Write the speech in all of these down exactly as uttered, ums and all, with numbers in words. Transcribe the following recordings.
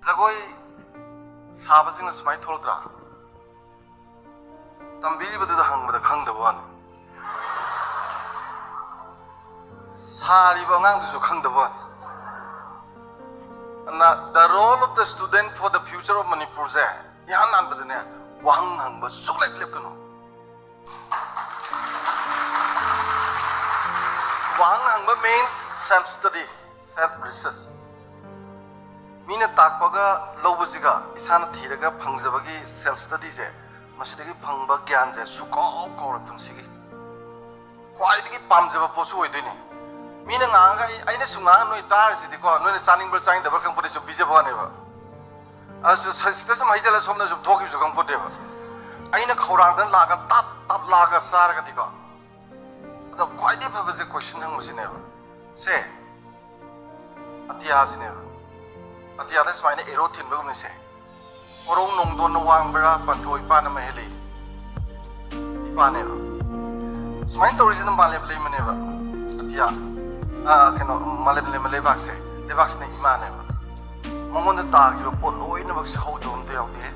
ꯖꯒꯣꯏ ꯁꯥꯕꯁꯤꯡꯅ ꯁꯨꯃꯥꯏꯅ ꯊꯣꯛꯂꯛꯇ꯭ꯔꯥ? ꯇꯝꯕꯤꯔꯤꯕꯗꯨꯗ ꯍꯪꯕꯗ ꯈꯪꯗꯕ ꯋꯥꯅꯤ꯫ ꯁꯥꯔꯤꯕ ꯑꯉꯥꯡꯗꯨꯁꯨ ꯈꯪꯗꯕ ꯋꯥꯅꯤ꯫ ꯑꯗꯨꯅ the role of the student for the future of Manipur ꯁꯦ ꯏꯍꯥꯟ ꯍꯥꯟꯕꯗꯅꯦ, ꯋꯥꯍꯪ ꯍꯪꯕ ꯁꯨꯛꯂꯦꯞ ꯂꯦꯞꯀꯅꯨ꯫ ꯋꯥꯍꯪ ꯍꯪꯕ means self study, self research꯫ ꯃꯤꯅ ꯇꯥꯛꯄꯒ ꯂꯧꯕꯁꯤꯒ ꯏꯁꯥꯅ ꯊꯤꯔꯒ ꯐꯪꯖꯕꯒꯤ self study ꯁꯦ, ꯃꯁꯤꯗꯒꯤ ꯐꯪꯕ ꯒ꯭ꯌꯥꯟꯁꯦ ꯁꯨꯀꯥꯎ ꯀꯥꯎꯔꯣꯏ ꯄꯨꯟꯁꯤꯒꯤ꯫ ꯈ꯭ꯋꯥꯏꯗꯒꯤ ꯄꯥꯝꯖꯕ ꯄꯣꯠꯁꯨ ꯑꯣꯏꯗꯣꯏꯅꯤ꯫ ꯃꯤꯅ ꯉꯥꯡꯉꯒ ꯑꯩ-, ꯑꯩꯅ ꯁꯨꯝ ꯉꯥꯡꯉ ꯅꯣꯏ ꯇꯥꯔꯤꯁꯤꯗꯤꯀꯣ, ꯅꯣꯏꯅ ꯆꯥꯅꯤꯡꯕ꯭ꯔꯥ ꯆꯥꯅꯤꯡꯗꯕ꯭ꯔꯥ ꯈꯪꯄꯣꯠꯇꯦ, ꯁꯨꯝ ꯄꯤꯖꯕ ꯋꯥꯅꯦꯕ꯫ ꯑꯗꯨ ꯁ-, ꯁꯤꯗ ꯁꯨꯝ ꯍꯩꯖꯜꯂ ꯁꯣꯝꯗ ꯁꯨꯝ ꯊꯣꯛꯈꯤꯕꯁꯨ ꯈꯪꯄꯣꯠꯇꯦꯕ꯫ ꯑꯩꯅ ꯈꯧꯔꯥꯡꯗꯅ ꯂꯥꯛꯑꯒ ꯇꯞ ꯇꯞ ꯂꯥꯛꯑꯒ ꯆꯥꯔꯒꯗꯤꯀꯣ꯫ ꯑꯗꯣ ꯈ꯭ꯋꯥꯏꯗꯒꯤ ꯐꯕꯁꯦ question ꯍꯪꯕꯁꯤꯅꯦꯕ꯫ ꯁꯦ, ꯑꯇꯤꯌꯥꯁꯤꯅꯦꯕ꯫ ꯑꯇꯤꯌꯥꯗ ꯁꯨꯃꯥꯏꯅ arrow ꯊꯤꯟꯕꯒꯨꯝꯅꯤꯁꯦ꯫ ꯀꯣꯔꯧ ꯅꯣꯡꯗꯣꯟꯅ ꯋꯥꯡꯕ꯭ꯔꯥ, ꯄꯟꯊꯣ ꯏꯄꯥꯅ ꯃꯍꯦꯜꯂꯤ? ꯏꯄꯥꯅꯦꯕ꯫ ꯁꯨꯃꯥꯏꯅ ꯇꯧꯔꯤꯁꯤꯅ ꯃꯥꯂꯦꯝ ꯂꯩꯃꯅꯦꯕ꯫ ꯑꯇꯤꯌꯥ, ꯑ, ꯀꯩꯅꯣ, ꯃꯥꯂꯦꯝ ꯂꯩꯃ ꯂꯩꯕꯥꯛꯁꯦ, ꯂꯩꯕꯥꯛꯁꯤꯅ ꯏꯃꯥꯅꯦꯕ꯫ ꯃꯉꯣꯟꯗ ꯇꯥꯈꯤꯕ ꯄꯣꯠ ꯂꯣꯏꯅꯃꯛꯁꯦ ꯍꯧꯗꯕ ꯑꯝꯇ ꯌꯥꯎꯗꯦ꯫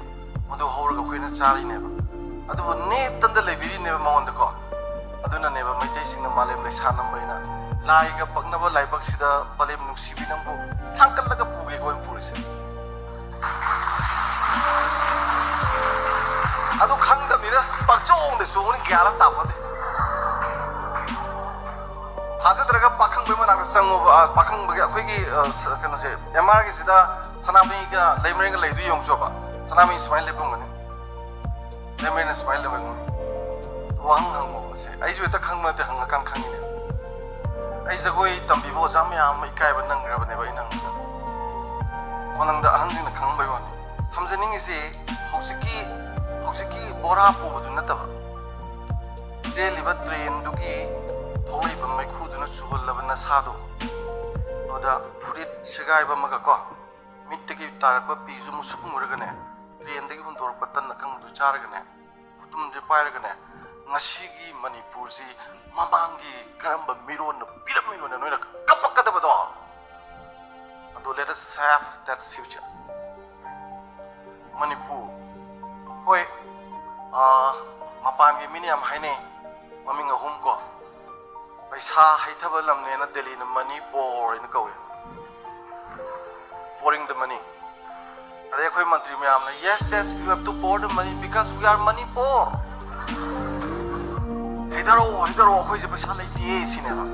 ꯃꯗꯨ ꯍꯧꯔꯒ ꯑꯩꯈꯣꯏꯅ ꯆꯥꯔꯤꯅꯦꯕ꯫ ꯑꯗꯨꯕꯨ ꯅꯦꯠꯇꯅ ꯂꯩꯕꯤꯔꯤꯅꯦꯕ ꯃꯉꯣꯟꯗꯀꯣ꯫ ꯑꯗꯨꯅꯅꯦꯕ ꯃꯩꯇꯩꯁꯤꯡꯅ ꯃꯥꯂꯦꯝ ꯂꯩꯁꯥ ꯅꯝꯕ ꯍꯥꯏꯅ ꯂꯥꯏꯒ ꯄꯛꯅꯕ ꯂꯥꯏꯕꯛꯁꯤꯗ ꯃꯥꯂꯦꯝ ꯅꯨꯡꯁꯤꯕꯤ ꯅꯪꯕꯨ ꯊꯥꯡꯒꯠꯂꯒ ꯄꯨꯒꯦ ꯀꯣꯏꯅ ꯄꯨꯔꯤꯁꯦ꯫ ꯑꯗꯨ ꯈꯪꯗꯕꯅꯤꯅ ꯄꯪꯆꯣꯡꯗ ꯆꯣꯡꯉꯅꯤ, ꯒ꯭ꯌꯥꯟ ꯑꯃ ꯇꯥꯄꯣꯠꯇꯦ꯫ ꯊꯥꯖꯗ꯭ꯔꯒ ꯄꯥꯈꯪꯕꯒꯤ ꯃꯅꯥꯛꯇ ꯆꯪꯉꯣꯕ, ꯑ, ꯄꯥꯈꯪꯕꯒꯤ ꯑꯩꯈꯣꯏꯒꯤ, ꯑ, ꯁ-, ꯀꯩꯅꯣꯁꯦ, ꯑꯦꯝ ꯑꯥꯔꯒꯤꯁꯤꯗ ꯁꯅꯥꯃꯍꯤꯒ ꯂꯩꯃꯔꯦꯟꯒ ꯂꯩꯗꯨ ꯌꯦꯡꯉꯨ ꯆꯣꯕ꯫ ꯁꯅꯥꯃꯍꯤ ꯁꯨꯃꯥꯏꯅ ꯂꯦꯞꯄꯝꯒꯅꯤ, ꯂꯩꯃꯔꯦꯟꯅ ꯁꯨꯃꯥꯏꯅ ꯂꯦꯞꯄꯝꯒꯅꯤ꯫ ꯋꯥꯍꯪ ꯍꯪꯉꯣꯕꯁꯦ꯫ ꯑꯩꯁꯨ ꯍꯦꯛꯇ ꯈꯪꯕ ꯅꯠꯇꯦ, ꯍꯪꯉꯀꯥꯟꯗ ꯈꯪꯉꯤꯅꯦ꯫ ꯑꯩ ꯖꯒꯣꯏ ꯇꯝꯕꯤꯕ ꯑꯣꯖꯥ ꯃꯌꯥꯝ ꯑꯃ ꯏꯀꯥꯏꯕ ꯅꯪꯈ꯭ꯔꯕꯅꯦꯕ ꯑꯩꯅ ꯍꯪꯕꯗ꯫ ꯃꯅꯪꯗ ꯑꯍꯟꯁꯤꯡꯅ ꯈꯪꯉꯝꯕꯩ ꯋꯥꯅꯤ꯫ ꯊꯝꯖꯅꯤꯡꯉꯤꯁꯤ ꯍꯧꯖꯤꯛꯀꯤ, ꯍꯧꯖꯤꯛꯀꯤ ꯕꯣꯔꯥ ꯄꯨꯕꯗꯨ ꯅꯠꯇꯕ, ꯆꯦꯜꯂꯤꯕ ꯇ꯭ꯔꯦꯟꯗꯨꯒꯤ ꯊꯣꯛꯂꯛꯏꯕ ꯃꯩꯈꯨꯗꯨꯅ ꯆꯨꯍꯜꯂꯕ ꯅꯁꯥꯗꯣ, ꯑꯗꯨꯗ ꯐꯨꯔꯤꯠ ꯁꯦꯒꯥꯏꯕ ꯑꯃꯒ ꯀꯣ, ꯃꯤꯠꯇꯒꯤ ꯇꯥꯔꯛꯄ ꯄꯤꯁꯨ ꯃꯨꯁꯨꯛ ꯃꯨꯔꯒꯅꯦ, ꯇ꯭ꯔꯦꯟꯗꯒꯤ ꯍꯨꯟꯗꯣꯔꯛꯄ ꯇꯟ ꯑꯀꯪꯕꯗꯨ ꯆꯥꯔꯒꯅꯦ, ꯈꯨꯇꯨꯝꯁꯦ ꯄꯥꯏꯔꯒꯅꯦ, ꯉꯁꯤꯒꯤ ꯃꯅꯤꯄꯨꯔꯁꯤ ꯃꯃꯥꯡꯒꯤ ꯀꯔꯝꯕ ꯃꯤꯔꯣꯟꯅ ꯄꯤꯔꯝꯃꯤꯅꯣꯅ ꯅꯣꯏꯅ ꯀꯞꯄꯛꯀꯗꯕꯗꯣ꯫ ꯑꯗꯣ let us save that future꯫ Manipur. ꯍꯣꯏ, ꯑꯥ, ꯃꯄꯥꯟꯒꯤ ꯃꯤꯅ ꯌꯥꯝ ꯍꯥꯏꯅꯩ, ꯃꯃꯤꯡ ꯑꯍꯨꯝ ꯀꯣ꯫ ꯄꯩꯁꯥ ꯍꯩꯊꯕ ꯂꯝꯅꯦꯅ ꯗꯦꯜꯂꯤꯅ ꯃꯅꯤ ꯄꯣꯔ ꯍꯥꯏꯅ ꯀꯧꯏ꯫ Pouring the money. ꯑꯗꯩ ꯑꯩꯈꯣꯏ ꯃꯟꯇ꯭ꯔꯤ ꯃꯌꯥꯝꯅ, "Yes, yes, you have to pour the money because we are Manipur." ꯍꯩꯊꯔꯛꯑꯣ, ꯍꯩꯊꯔꯛꯑꯣ, ꯑꯩꯈꯣꯏꯁꯦ ꯄꯩꯁꯥ ꯂꯩꯇꯦ ꯁꯤꯅꯦꯕ꯫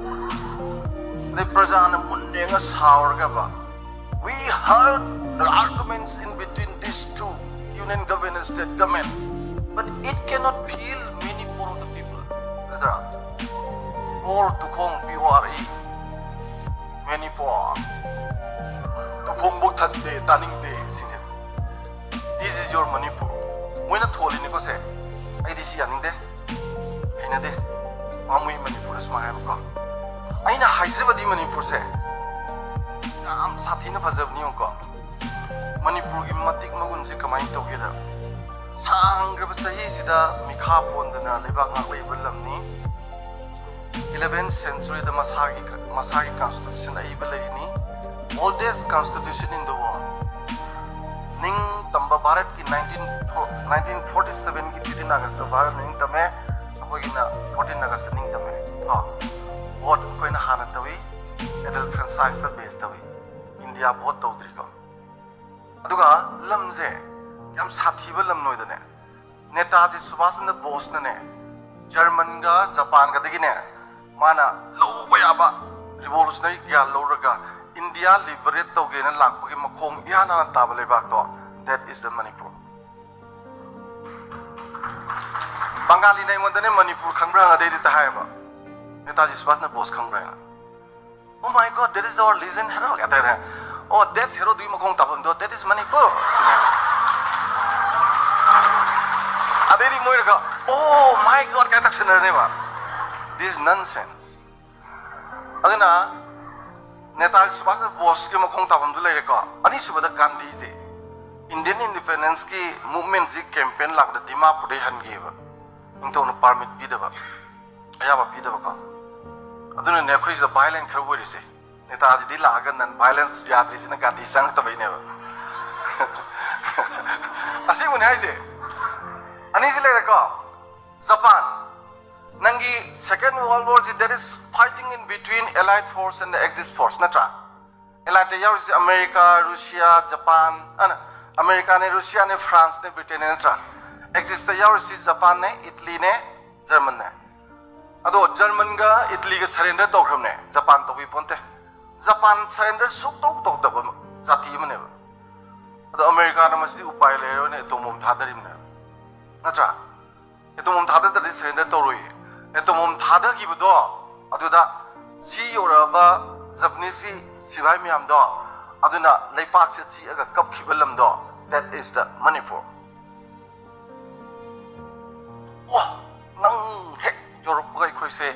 ꯑꯗꯩ ꯄ꯭ꯔꯖꯥꯅ ꯃꯨꯟꯅ ꯌꯦꯡꯉ ꯁꯥꯎꯔꯒꯕ, "We heard the arguments in between these two, union government and state government, but it cannot feel Manipur of the people." ꯅꯠꯇ꯭ꯔꯥ? Pour, ꯇꯨꯈꯣꯡ, P O R E, Manipur. ꯇꯨꯈꯣꯡꯕꯨ ꯊꯟꯗꯦ, ꯇꯥꯅꯤꯡꯗꯦ ꯁꯤꯅꯦ꯫ This is your Manipur. ꯃꯣꯏꯅ ꯊꯣꯜꯂꯤꯅꯤꯀꯣ ꯁꯦ꯫ ꯑꯩꯗꯤ ꯁꯤ ꯌꯥꯅꯤꯡꯗꯦ, ꯍꯩꯅꯗꯦ꯫ ꯃꯥꯃꯨꯏ ꯃꯅꯤꯄꯨꯔꯗ ꯁꯨꯃꯥꯏꯅ ꯍꯥꯏꯕꯀꯣ꯫ ꯑꯩꯅ ꯍꯥꯏꯖꯕꯗꯤ ꯃꯅꯤꯄꯨꯔꯁꯦ ꯌꯥꯝ ꯁꯥꯊꯤꯅ ꯐꯖꯕꯅꯤ ꯌꯦꯡꯉꯨꯀꯣ꯫ ꯃꯅꯤꯄꯨꯔꯒꯤ ꯃꯇꯤꯛ ꯃꯒꯨꯟꯁꯦ ꯀꯃꯥꯏꯅ ꯇꯧꯒꯦꯗ, ꯁꯥꯡꯈ꯭ꯔꯕ ꯆꯍꯤꯁꯤꯗ ꯃꯤꯈꯥ ꯄꯣꯟꯗꯅ ꯂꯩꯕꯥꯛ ꯉꯥꯛꯂꯛꯏꯕ ꯂꯝꯅꯤ꯫ Eleventh centuryꯗ ꯃꯁꯥꯒꯤ, ꯃꯁꯥꯒꯤ constitution ꯑꯏꯕ ꯂꯩꯔꯤꯅꯤ꯫ Oldest constitution in the world. ꯅꯤꯡꯇꯝꯕ ꯚꯥꯔꯠꯀꯤ nineteen, nineteen forty sevenꯒꯤ fifteen Augustꯇ ꯚꯥꯔꯠꯅ ꯅꯤꯡꯇꯝꯃꯦ꯫ ꯑꯩꯈꯣꯏꯒꯤꯅ fourteen Augustꯇ ꯅꯤꯡꯇꯝꯃꯦ꯫ ꯀꯣ? Vote ꯑꯩꯈꯣꯏꯅ ꯍꯥꯟꯅ ꯇꯧꯏ, adult franchiseꯇ base ꯇꯧꯏ꯫ India vote ꯇꯧꯗ꯭ꯔꯤꯀꯣ꯫ ꯑꯗꯨꯒ ꯂꯝꯁꯦ ꯌꯥꯝ ꯁꯥꯊꯤꯕ ꯂꯝ ꯅꯣꯏꯗꯅꯦ, ꯅꯦꯇꯥꯖꯤ ꯁꯨꯚꯥꯁ ꯆꯟꯗ꯭ꯔ ꯕꯣꯁꯅꯅꯦ, ꯖꯔꯃꯟꯒ ꯖꯄꯥꯟꯒꯗꯒꯤꯅꯦ, ꯃꯥꯅ ꯂꯧꯕ ꯌꯥꯕ revolutionary ꯒ꯭ꯌꯥꯟ ꯂꯧꯔꯒ ꯏꯟꯗꯤꯌꯥ liberate ꯇꯧꯒꯦꯅ ꯂꯥꯛꯄꯒꯤ ꯃꯈꯣꯡ ꯏꯍꯥꯟ ꯍꯥꯟꯅ ꯇꯥꯕ ꯂꯩꯕꯥꯛꯇꯣ, that is the Manipur. ꯕꯪꯒꯥꯂꯤꯅ ꯑꯩꯉꯣꯟꯗꯅꯦ, "Manipur ꯈꯪꯕ꯭ꯔꯥ?" ꯍꯪꯉꯗꯤ ꯑꯩꯗꯤ ꯍꯥꯏꯌꯦꯕ, "ꯅꯦꯇꯥꯖꯤ ꯁꯨꯚꯥꯁ ꯆꯟꯗ꯭ꯔ ꯕꯣꯁ ꯈꯪꯕ꯭ꯔꯥ?" ꯍꯥꯏꯅ꯫ "Oh my God, that is our legend hero" ꯀꯥꯏ ꯇꯧꯔꯦ꯫ "Oh, that's hero ꯗꯨꯒꯤ ꯃꯈꯣꯡ ꯇꯥꯐꯝꯗꯣ, that is Manipur" ꯁꯤꯅꯦ꯫ ꯑꯗꯩꯗꯤ ꯃꯣꯏꯅꯒ, "Oh my God" ꯀꯥꯏ ꯇꯛꯁꯟꯅꯔꯅꯦꯕ꯫ This nonsense. ꯑꯗꯨꯅ ꯅꯦꯇꯥꯖꯤ ꯁꯨꯚꯥꯁ ꯆꯟꯗ꯭ꯔ ꯕꯣꯁꯀꯤ ꯃꯈꯣꯡ ꯇꯥꯐꯝꯗꯨ ꯂꯩꯔꯦꯀꯣ꯫ ꯑꯅꯤꯁꯨꯕꯗ ꯒꯥꯟꯙꯤꯁꯦ Indian independenceꯀꯤ movementꯁꯤ campaign ꯂꯥꯛꯄꯗ ꯗꯤꯃꯥꯄꯨꯔꯗꯩ ꯍꯟꯈꯤꯑꯕ, ꯅꯤꯡꯊꯧꯅ permit ꯄꯤꯗꯕ, ꯑꯌꯥꯕ ꯄꯤꯗꯕꯀꯣ꯫ ꯑꯗꯨꯅꯅꯦ ꯑꯩꯈꯣꯏ ꯁꯤꯗ violent ꯈꯔ ꯑꯣꯏꯔꯤꯁꯦ꯫ ꯅꯦꯇꯥꯖꯤꯗꯤ ꯂꯥꯛꯑꯒ non violence ꯌꯥꯗ꯭ꯔꯤꯁꯤꯅ ꯒꯥꯟꯙꯤ ꯆꯪꯉꯛꯇꯕꯩꯅꯦꯕ꯫ ꯑꯁꯦꯡꯕꯅꯦ ꯍꯥꯏꯁꯦ꯫ ꯑꯅꯤꯁꯤ ꯂꯩꯔꯦꯀꯣ꯫ ꯖꯄꯥꯟ, ꯅꯪꯒꯤ Second World War ꯁꯤ, there is fighting in between Allied force and the Axis force, ꯅꯠꯇ꯭ꯔꯥ? ꯑꯦꯂꯥꯏꯠꯇ ꯌꯥꯎꯔꯤꯁꯤ ꯑꯃꯦꯔꯤꯀꯥ, ꯔꯨꯁꯤꯌꯥ, ꯖꯄꯥꯟ, ꯑꯅ, ꯑꯃꯦꯔꯤꯀꯥꯅꯦ, ꯔꯨꯁꯤꯌꯥꯅꯦ, ꯐ꯭ꯔꯥꯟꯁꯅꯦ, ꯕ꯭ꯔꯤꯇꯦꯟꯅꯦ, ꯅꯠꯇ꯭ꯔꯥ? ꯑꯦꯛꯖꯤꯁꯇ ꯌꯥꯎꯔꯤꯁꯤ ꯖꯄꯥꯟꯅꯦ, ꯏꯇꯂꯤꯅꯦ, ꯖꯔꯃꯟꯅꯦ꯫ ꯑꯗꯣ ꯖꯔꯃꯟꯒ ꯏꯇꯂꯤꯒ ꯁꯔꯦꯟꯗꯔ ꯇꯧꯈ꯭ꯔꯕꯅꯦ, ꯖꯄꯥꯟ ꯇꯧꯕꯤ ꯄꯣꯟꯇꯦ꯫ ꯖꯄꯥꯟ ꯁꯔꯦꯟꯗꯔ ꯁꯨꯛꯇꯧ ꯇꯧꯗꯕ ꯖꯥꯇꯤ ꯑꯃꯅꯦꯕ꯫ ꯑꯗꯣ ꯑꯃꯦꯔꯤꯀꯥꯅ ꯃꯁꯤꯗꯤ ꯎꯄꯥꯏ ꯂꯩꯔꯣꯏꯅ ꯑꯦꯇꯣꯝ ꯕꯣꯝ ꯊꯥꯗꯔꯤꯕꯅꯦꯕ, ꯅꯠꯇ꯭ꯔꯥ? ꯑꯦꯇꯣꯝ ꯕꯣꯝ ꯊꯥꯗꯗ꯭ꯔꯗꯤ ꯁꯔꯦꯟꯗꯔ ꯇꯧꯔꯣꯏꯌꯦ꯫ ꯑꯦꯇꯣꯝ ꯕꯣꯝ ꯊꯥꯗꯈꯤꯕꯗꯣ, ꯑꯗꯨꯗ ꯁꯤ ꯌꯧꯔꯛꯑꯕ ꯖꯄꯅꯤꯁꯀꯤ ꯁꯤꯐꯥꯏ ꯃꯌꯥꯝꯗꯣ, ꯑꯗꯨꯅ ꯂꯩꯄꯥꯛꯁꯦ ꯆꯤꯛꯑꯒ ꯀꯞꯈꯤꯕ ꯂꯝꯗꯣ, that is the Manipur꯫ ꯑꯣ, ꯅꯪ ꯍꯦꯛ ꯌꯧꯔꯛꯄꯒ ꯑꯩꯈꯣꯏꯁꯦ,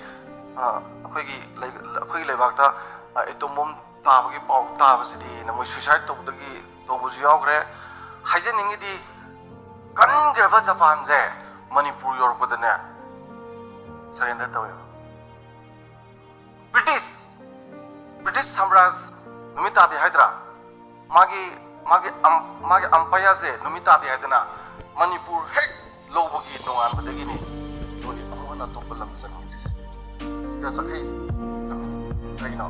ꯑ, ꯑꯩꯈꯣꯏꯒꯤ ꯂꯩ-, ꯑꯩꯈꯣꯏꯒꯤ ꯂꯩꯕꯥꯛꯇ, ꯑ, ꯑꯦꯇꯣꯝ ꯕꯣꯝ ꯇꯥꯕꯒꯤ ꯄꯥꯎ ꯇꯥꯕꯁꯤꯗꯤ, ꯅ ꯃꯣꯏ ꯁꯨꯏꯁꯥꯏꯠ ꯇꯧꯕꯗꯒꯤ ꯇꯧꯕꯁꯨ ꯌꯥꯎꯈ꯭ꯔꯦ꯫ ꯍꯥꯏꯖꯅꯤꯡꯉꯤꯗꯤ, ꯀꯟꯈ꯭ꯔꯕ ꯖꯄꯥꯟꯁꯦ ꯃꯅꯤꯄꯨꯔ ꯌꯧꯔꯛꯄꯗꯅꯦ ꯁꯔꯦꯟꯗꯔ ꯇꯧꯋꯦꯕ꯫ ꯕ꯭ꯔꯤꯇꯤꯁ, ꯕ꯭ꯔꯤꯇꯤꯁ ꯁꯥꯝꯔꯥꯖ ꯅꯨꯃꯤꯠ ꯇꯥꯗꯦ ꯍꯥꯏꯗ꯭ꯔꯥ? ꯃꯥꯒꯤ, ꯃꯥꯒꯤ ꯑꯝ-, ꯃꯥꯒꯤ ꯑꯝꯄꯌꯥꯁꯦ ꯅꯨꯃꯤꯠ ꯇꯥꯗꯦ ꯍꯥꯏꯗꯅ ꯃꯅꯤꯄꯨꯔ ꯍꯦꯛ ꯂꯧꯕꯒꯤ ꯅꯣꯡꯉꯥꯟꯕꯗꯒꯤꯅꯤ ꯃꯣꯏ ꯑꯃꯨꯛ ꯍꯟꯅ ꯑꯇꯣꯞꯄ ꯂꯝ ꯆꯪꯈꯤꯗ꯭ꯔꯤꯁꯦ꯫ ꯁꯤꯗ ꯆꯈꯩ ꯀꯩꯅꯣ?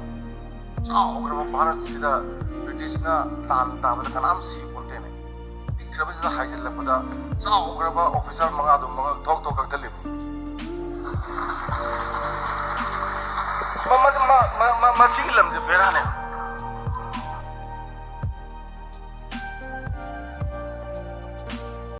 ꯆꯥꯎꯈ꯭ꯔꯕ ꯚꯥꯔꯠꯁꯤꯗ ꯕ꯭ꯔꯤꯇꯤꯁꯅ ꯂꯥꯟ ꯇꯥꯕꯗ ꯀꯅꯥꯝ ꯁꯤ ꯄꯣꯟꯇꯦꯅꯦ꯫ ꯄꯤꯛꯈ꯭ꯔꯕꯁꯤꯗ ꯍꯥꯏꯖꯤꯜꯂꯛꯄꯗ ꯆꯥꯎꯈ꯭ꯔꯕ ꯑꯣꯐꯤꯁꯥꯔ ꯃꯉꯥꯗꯨ ꯃꯉꯛ ꯊꯣꯛ ꯊꯣꯛ ꯀꯛꯊꯠꯂꯤꯕ꯫ ꯃ-, ꯃ-, ꯃ-, ꯃ-, ꯃ-, ꯃꯁꯤꯒꯤ ꯂꯝꯁꯦ ꯕꯦꯔꯥꯅꯦ꯫